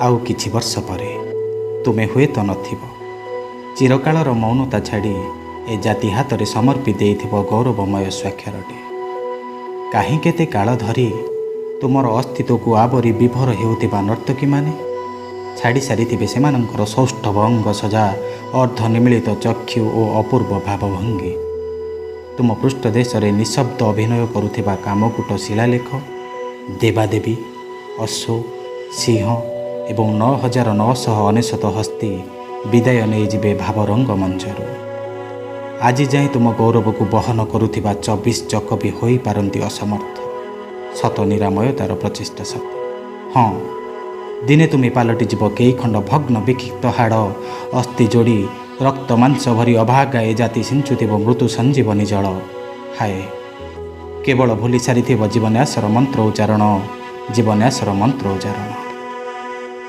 ଆଉ କିଛି ବର୍ଷ ପରେ ତୁମେ ହୁଏତ ନଥିବ। ଚିରକାଳର ମୌନତା ଛାଡ଼ି ଏ ଜାତି ହାତରେ ସମର୍ପି ଦେଇଥିବ ଗୌରବମୟ ସ୍ୱାକ୍ଷରଟି। କାହିଁ କେତେ କାଳ ଧରି ତୁମର ଅସ୍ତିତ୍ୱକୁ ଆବୋରି ବିଭୋର ହେଉଥିବା ନର୍ତ୍ତକୀମାନେ ଛାଡ଼ି ସାରିଥିବେ ସେମାନଙ୍କର ସୌଷ୍ଠବ ଅଙ୍ଗ ସଜା ଅର୍ଦ୍ଧନିମୀଳିତ ଚକ୍ଷୁ ଓ ଅପୂର୍ବ ଭାବଭଙ୍ଗୀ। ତୁମ ପୃଷ୍ଠଦେଶରେ ନିଃଶବ୍ଦ ଅଭିନୟ କରୁଥିବା କାମକୂଟ ଶିଳାଲେଖ, ଦେବାଦେବୀ, ଅଶ୍ୱ, ସିଂହ ଏବଂ 9999 ହସ୍ତୀ ବିଦାୟ ନେଇଯିବେ ଭାବରଙ୍ଗ ମଞ୍ଚରୁ। ଆଜି ଯାଏଁ ତୁମ ଗୌରବକୁ ବହନ କରୁଥିବା 24 ଚକ ବି ହୋଇପାରନ୍ତି ଅସମର୍ଥ ସତ ନିରାମୟତାର ପ୍ରଚେଷ୍ଟା ସତ୍ତ୍ୱେ। ହଁ, ଦିନେ ତୁମେ ପାଲଟିଯିବ କେଇ ଖଣ୍ଡ ଭଗ୍ନ ବିକ୍ଷିପ୍ତ ହାଡ଼, ଅସ୍ଥି ଯୋଡ଼ି ରକ୍ତ ମାଂସ ଭରି ଅଭାଗା ଏ ଜାତି ସିଞ୍ଚୁଥିବ ମୃତ୍ୟୁ ସଞ୍ଜୀବନୀ ଜଳ। ହାୟ, କେବଳ ଭୁଲି ସାରିଥିବ ଜୀବନ୍ୟାସର ମନ୍ତ୍ର ଉଚ୍ଚାରଣ, ଜୀବନ୍ୟାସର ମନ୍ତ୍ର ଉଚ୍ଚାରଣ।